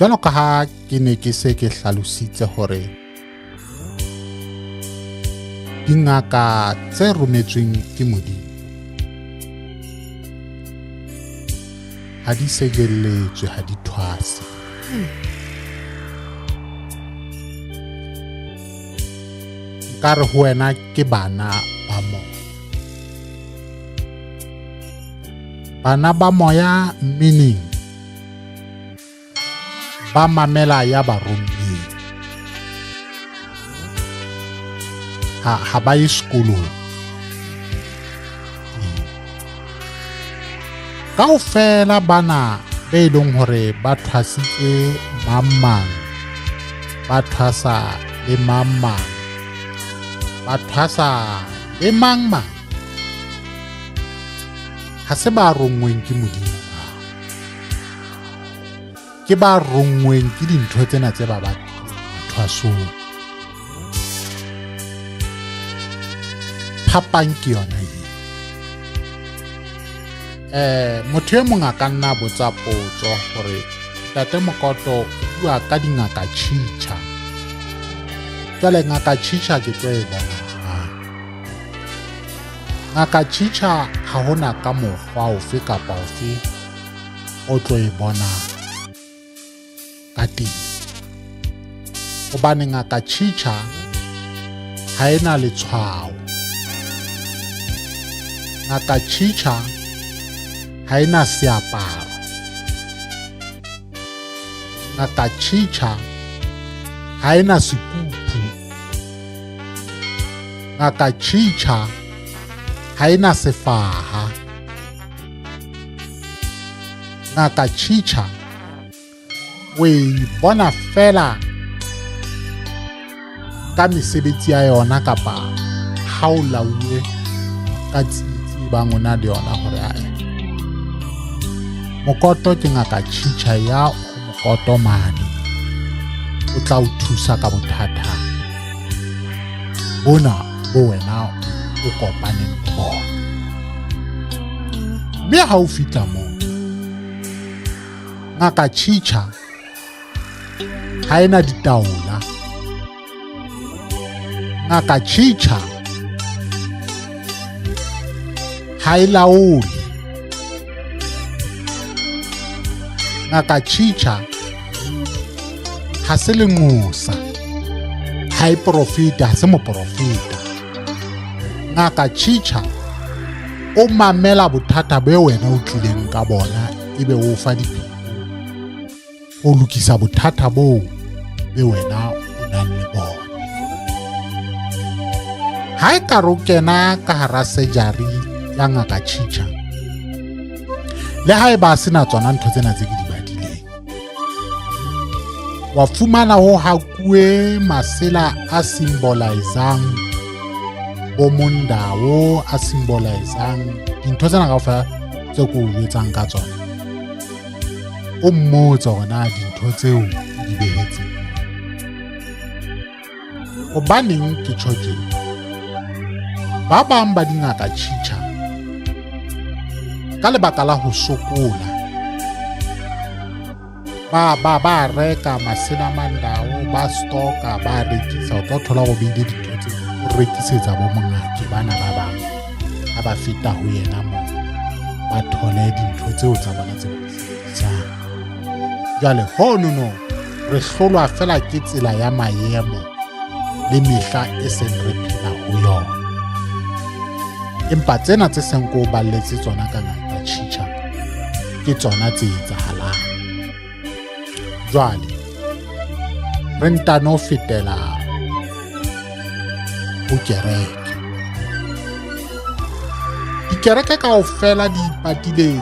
Jwalo ka ha ke ne ke se ke hlalositse hore dingaka tse rometsweng ke Modimo ha di sejelletswe, ha di thwase. Nka re ho wena ke bana ba moya. Bana ba moya meaning ba mamela ya ba rommeng. Ha ba ye sekolong. Kaofela bana be e leng hore ba thwasitse mang mang, ba thwasa le mang mang, ba thwasa le mang mang, ha se ba ronngweng ke Modimo ba. Ke ba ronngweng ke dintho tsena tse ba batlileng mathwasong. Phapang ke yona e. Motho e mong a ka nna botsa potso hore Ntate Mokoto o bua ka dingaka tjhitjha. Jwale ngaka tjhitjha ke tlo e bona jwang? Ngaka tjhitjha ha hona ka mokgwa ofe kapa ofe o tlo e bonang ka teng. Hobane ngaka tjhitjha ha e na letshwao. Ngaka tjhitjha ha e na seaparo. Ngaka tjhitjha ha e na sekupu. Ngaka tjhitjha ha e na sefaha. Ngaka tjhitjha o e bona fela ka mesebetsi ya yona kapa ha o lauwe ka tsietsi e bang o na le yona hore ae Mokoto ke ngaka tjhitjha ya ho Mokoto mane o tla o thusa ka bothata bona bo wena o kopaneng le bona. Mme ha o fihla moo ngaka tjhitjha ha e na ditaola. Ngaka tjhitjha ha e laole. Ngaka tjhitjha ha se lenqosa, ha e porofeta, ha se moporofeta. Ngaka tjhitjha o mamela bothata be wena o tlileng ka bona, ebe o fa dipheko ho lokisa bothata boo be wena o nang le bona. Ha e ka re o kena ka hara surgery ya ngaka tjhitjha, le ha e ba se na tsona ntho tsena tse ke di badileng, wa fumana ho hakuwe masela a symbolizang bomondao, a symbolizang dintho tsena kaofela tse ko o jwetsang ka tsona. O mmotse hore na dintho tseo di behetseng hobaneng. Ke tjho tje, ba bang ba dingaka tjhitjha ka lebaka la ho sokola ba ba ba reka masela mandao, ba stoka, ba rekisa. O tlo thola go beile dintho tse o rekisetsa bo mongake bana ba bang ha ba feta ho yena moo ba thole dintho tseo tsa bona tse ba di sebedisang. Jwale hono no re hlolwa fela ke tsela ya maemo le mehla e seng re phela ho yona. Empa tsena tse seng ko balletse tsona ka ngaka tjhitjha ke tsona tse etsahalang. Jwale re ntano fetela ho kereke. Dikereke kaofela di ipatile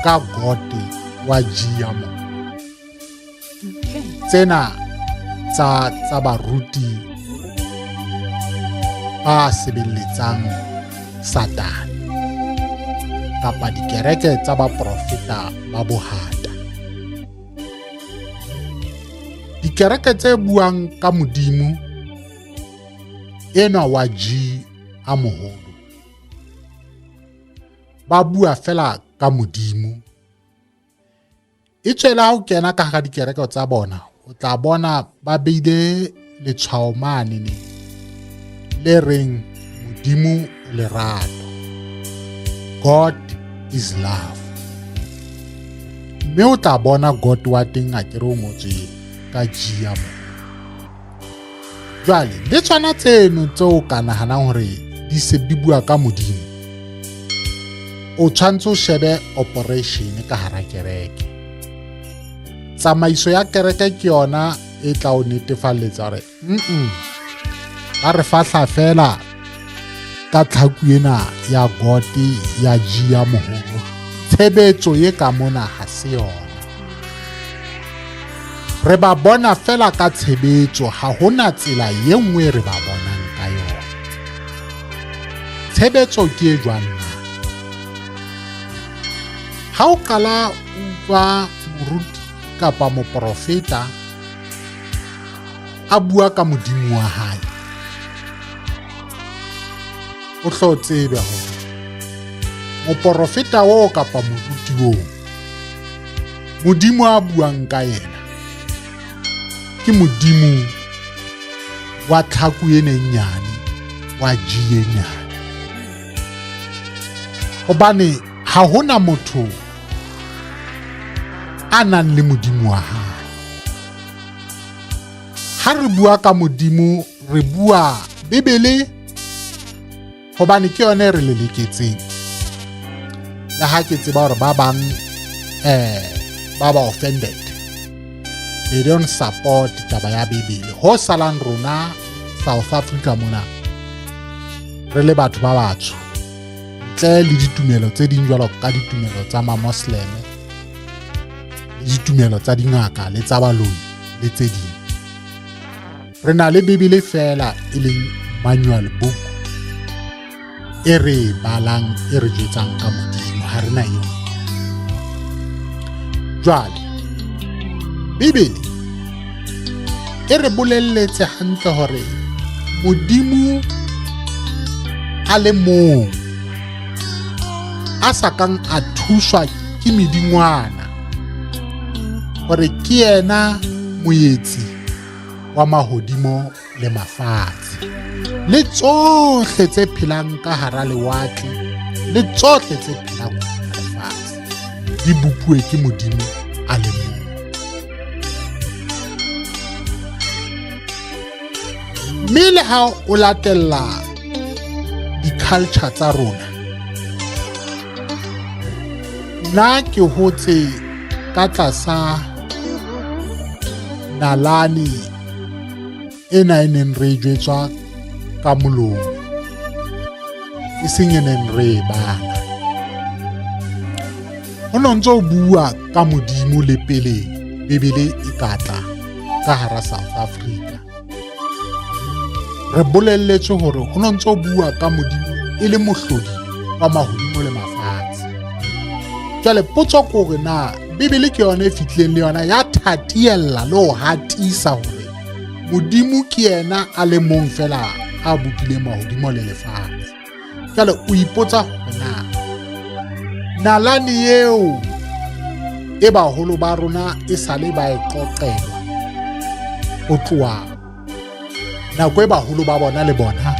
ka God wa Gia mo. Tsena tsa tsa baruti ba sebeletsang Satane kapa dikereke tsa baprofeta ba bohata. Dikereke tse buang ka Modimo enwa wa G a moholo ba bua fela ka Modimo. E tswela ha o kena ka hara dikereke tsa bona, o tla bona ba beile letshwao mane ne le reng Modimo o lerato. God is love. Mme o tla bona God wa teng a kere o ngotswe ka G ya mo. Jwale le tsona tseno tse o ka nahanang hore di se di bua ka Modimo, o tshwanetse o shebe operation ka hara kereke. Tsamaiso ya kereke ke yona e tla o netefalletsa hore mm ba re fahla fela ka tlhaku ena ya gote ya G ya moholo. Tshebetso ye ka mona ha se yona. Re ba bona fela ka tshebetso, ha hona tsela ye nngwe re ba bonang ka yona. Tshebetso ke e jwang na? Ha o qala utlwa moruti kapa moprofeta a bua ka modimo wa hae, o hlo tsebe hore moprofeta oo kapa moruti oo Modimo a buang ka yena ke modimo wa tlhaku e nyenyane wa G e nyane, hobane ha hona motho a nang le modimo wa hae. Ha re bua ka modimo re bua Bibele, hobane ke yone e re leleketseng. Le ha ke tseba hore ba bang ba ba offended, they don't support taba ya Bibele. Ho salang rona South Africa mona re le batho ba batsho, ntle le ditumelo tse ding jwalo ka ditumelo tsa mamosleme le ditumelo tsa dingaka le tsa baloi le tse ding, re na le Bibele fela e leng manual book e re e balang, e re jwetsang ka Modimo. Ha re na yona. Jwale Bibele e re bolelletse hantle hore Modimo a le mong a sa kang a thuswa ke medingwana, hore ke yena moetsi wa mahodimo le mafatshe le tsohle tse phelang ka hara lewatle le tsohle tse phelang lefatshe di bopuwe ke Modimo a le mong. Mme le ha o latella di-culture tsa rona, nna ke hotse ka tlasa nalane ena e neng re e jwetswa ka molomo, e seng e neng re e bala. Ho no ntse o bua ka Modimo le pele Bibele e ka tla ka hara South Africa. Re bolelletswe hore ho no ntse o bua ka Modimo e le mohlodi wa mahodimo le mafatshe. Jwale potso ke hore na Bibele ke yona e fihlileng le yona ya thatiella le ho hatisa hore Modimo ke yena a le mong fela a bopileng mahodimo le lefatshe. Jwale o ipotsa hore na nalane eo e baholo ba rona e sale ba e qoqelwa ho tloha nako e baholo ba bona le bona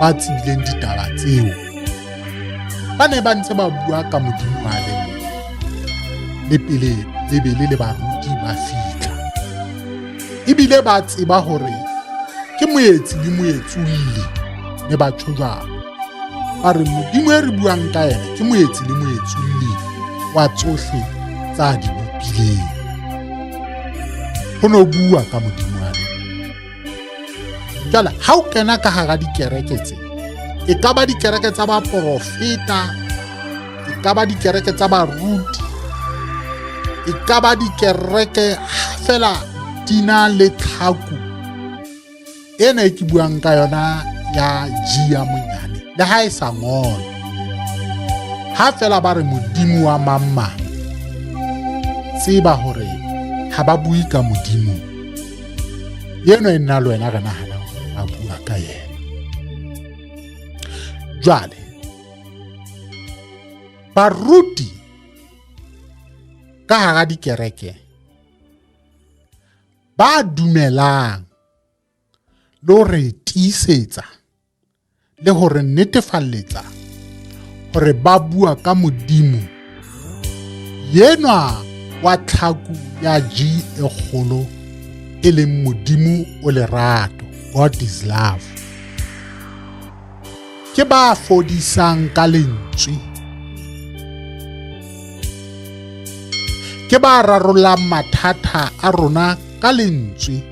ba tsebileng ditaba tseo, ba ne ba ntse ba bua ka Modimo a le mong le pele Bibele le baruti ba fihla, ebile ba tseba hore ke moetsi le moetsulli. Ne ba tjho jwalo, ba re Modimo e re buang ka yena ke moetsi le moetsulli wa tsohle tsa di bopileng. Ho no bua ka Modimo a le. Jwale ha o kena ka hara dikereke tse, e ka ba dikereke tsa baporofeta, e ka ba dikereke tsa baruti, e ka ba dikereke fela di na le tlhaku ena e ke buang ka yona ya G ya monyane, le ha e sa ngolwa, ha fela ba re Modimo wa mang mang, tseba hore ha ba bue ka Modimo eno e nna le wena re nahanang ba bua ka yena. Jwale baruti Ka hara dikereke ba dumelang le ho re tiisetsa le ho re netefalletsa hore ba bua ka Modimo yenwa wa tlhaku ya G e kgolo e leng Modimo o lerato, God is love. Ke ba fodisang ka lentswe, ke ba rarollang mathata a rona ka lentswe,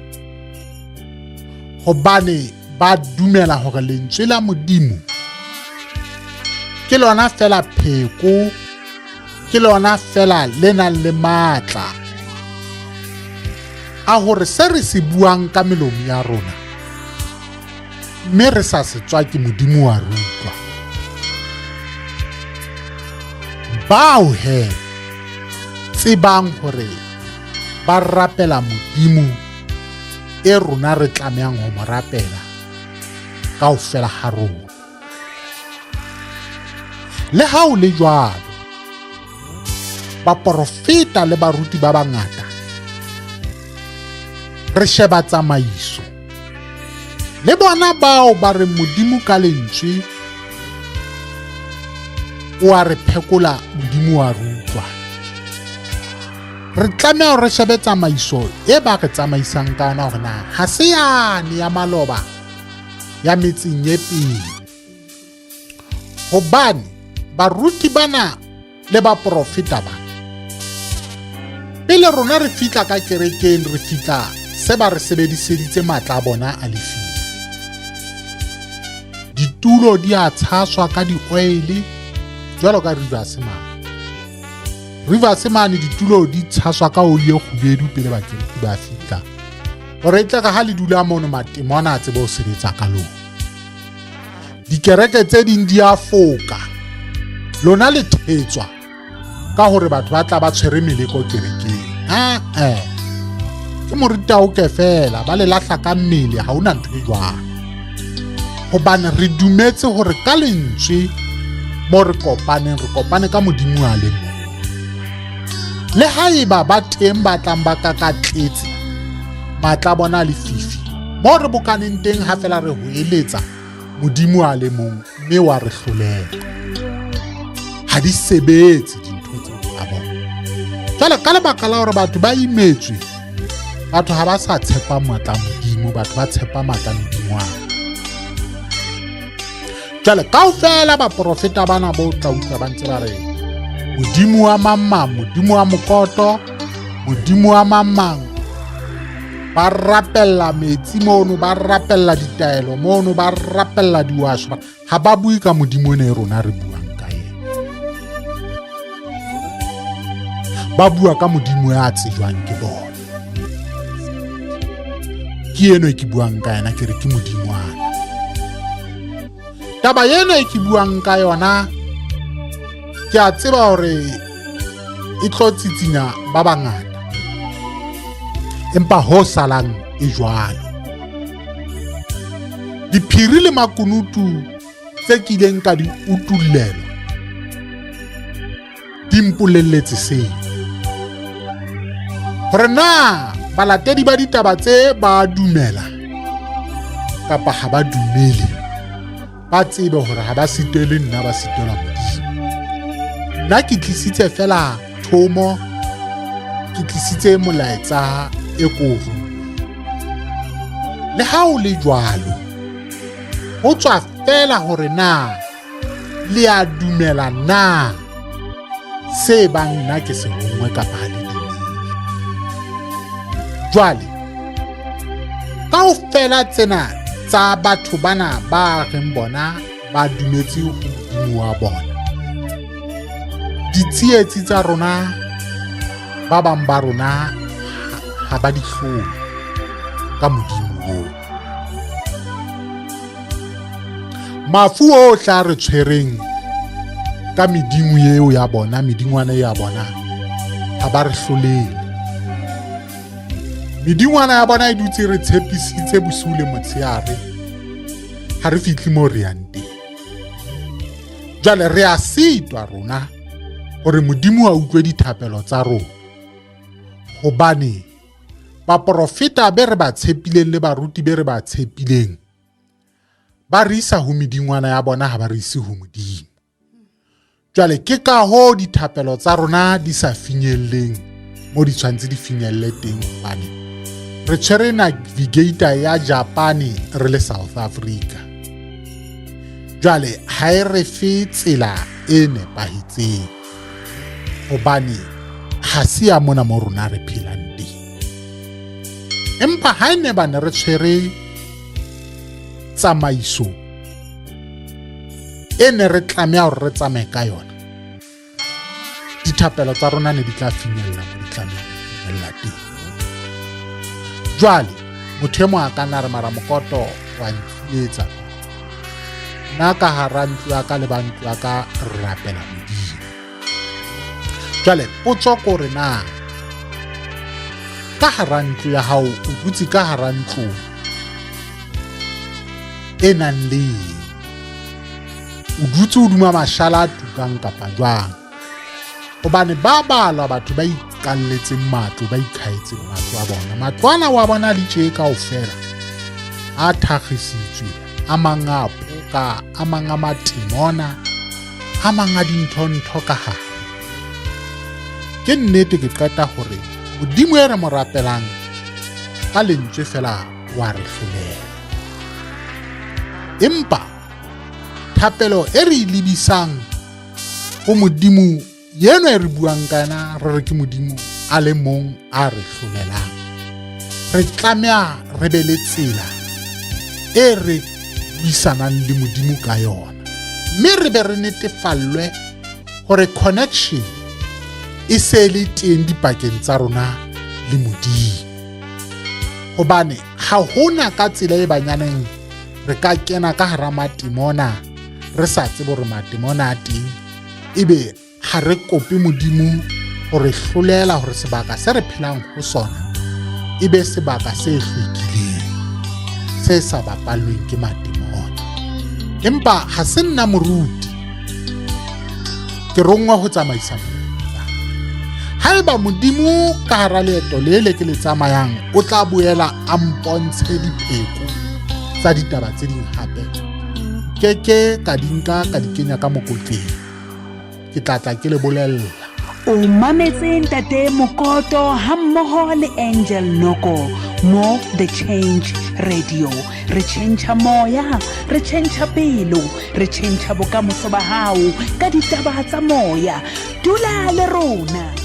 hobane ba dumela hore lentswe la Modimo ke lona fela pheko, ke lona fela le nang le matla a hore se re se buang ka melomo ya rona mme re sa se tswa ke Modimo wa rutwa. Bao he tsebang hore ba rapela Modimo e rona re tlamehang ho mo rapela kaofela ha rona. Le ha o le jwalo, baporofeta le baruti ba bangata re sheba tsamaiso le bona bao ba reng Modimo ka lentswe o a re phekola, Modimo wa rutwa. Re tlameha hore re shebe tsamaiso e ba re tsamaisang ka yona hore na ha se yane ya maloba ya metseng e pele, hobane baruti bana le baprofeta ba pele rona re fihla ka kerekeng re fihla se ba re sebediseditse matla a bona a lefifi. Ditulo di a tshaswa ka di-oil jwalo ka Rivers mane. Rivers mane ditulo di tshaswa ka oli e kgubedu pele bakereki ba fihla, gore e tle re ha le dula mono matemona a tsebe ho sebetsa ka lona. Dikereke tse ding di a foka, lona le thetswa ka hore batho ba tla ba tshwere meleko kerekeng. Ee, ke moritaoke fela, ba le lahla ka mmele, ha hona ntho e jwalo. Hobane re dumetse hore ka lentswe mo re kopaneng, re kopane ka Modimo a le mong. Le haeba ba teng ba tlang ba kakatletse matla a bona a lefifi, mo re bokaneng teng ha fela re hoeletsa Modimo a le mong mme wa re hlolela. Ha di sebetse dintho tseo tsa bona. Jwale ka lebaka la hore batho ba imetswe, batho ha ba sa tshepa matla a Modimo, batho ba tshepa matla a medingwana. Jwale kaofela baprofeta bana bo tla utlwa ba ntse ba re Modimo wa mang mang, Modimo wa mokoto, Modimo wa mang mang, ba rapella metsi mono, ba rapella ditaelo mono, ba rapella diwasho. Ha ba bue ka Modimo ene e rona re buang ka yena, ba bua ka Modimo ya tsejwang ke bona. Ke eno e ke buang ka yena, ke re ke Modingwana. Taba ena e ke buang ka yona ke a tseba hore e tlo tsitsinya ba bangata, empa ho salang e jwalo. Diphiri le makunutu tse kileng ka di utullelwa di mpolelletse seo, hore na balatedi ba ditaba tse ba dumela kapa ha ba dumele, ba tsebe hore ha ba sitele nna, ba sitelwa Modimo. Nna ke tlisitse fela thomo, ke tlisitse molaetsa e koro. Le ha o le jwalo, ho tswa fela hore na le a dumela na se bang nna ke se rongwe kapa ha le dumele. Jwale kaofela tsena tsa batho bana ba reng bona ba dumetse ho Modimo wa bona, ditsietsi tsa rona, ba bang ba rona ha ba di hlole ka Modimo oo. Mafu ohle a re tshwereng ka medimo eo ya bona, medingwana ya bona, ha ba re hlolele. Medingwana ya bona e dutse re tshepisitse bosiu le motshehare, ha re fihle moo re yang teng. Jwale re a sitwa rona hore Modimo a utlwe dithapelo tsa rona. Hobane baporofeta be re ba tshepileng le baruti be re ba tshepileng ba re isa ho medingwana ya bona, ha ba re ise ho Modimo. Jwale ke ka hoo dithapelo tsa rona di sa finyelleng mo di tshwanetse di finyelle teng, hobane re tshwere navigator ya Japane re le South Africa. Jwale ha e re fe tsela e nepahetseng, hobane ha se ya mona mo rona re phelang teng. Empa ha e ne ba ne re tshwere tsamaiso e ne re tlameha hore re tsamaye ka yona, dithapelo tsa rona ne di tla finyella mo di tlamehang ho finyella teng. Jwale motho e mong a ka nna re, mara Mokoto wa ntsietsa, nna ka hara ntlo ya ka le ba ntlo ya ka re rapela Modimo. Jwale potso ko re na ka hara ntlo ya hao o dutse ka hara ntlo e nang le eng? O dutse o duma mashala a tukang kapa jwang? Hobane ba balwa batho ba iqalletseng matlo, ba ikhaetseng matlo a bona. Matlo ana wa bona a ditjee kaofela, a thakgisitswe, a mang a poka, a mang a matemona, a mang a dintho-ntho ka hare. Ke nnete ke qeta hore Modimo e re mo rapelang ka lentswe fela wa re hlolela. Empa thapelo e re e lebisang ho Modimo yeno e re buang ka yena, re re ke Modimo a le mong a re hlolelang, re tlameha re be le tsela e re buisanang le Modimo ka yona, mme re be re netefallwe hore connection e se le teng dipakeng tsa rona le Modimo. Hobane ha hona ka tsela e banyaneng re ka kena ka hara matemona re sa tsebe hore matemona a teng, ebe ha re kope Modimo ho re hlolela hore sebaka se re phelang ho sona e be sebaka se hlwekileng, se sa bapallweng ke matemona. Empa ha se nna moruti, ke rongwa ho tsamaisa molaetsa. Haeba Modimo ka hara leeto le le ke le tsamayang o tla boela a mpontshe dipheko tsa ditaba tse ding hape, ke ke ka di nka ka di kenya ka mokotleng, ke tla tla ke le bolella. O mametse Ntate Mokoto hammoho le Angel Noko mo The Change Radio. Re tjhentjha moya, re tjhentjha pelo, re tjhentjha bokamoso ba hao ka ditaba tsa moya. Dula le rona.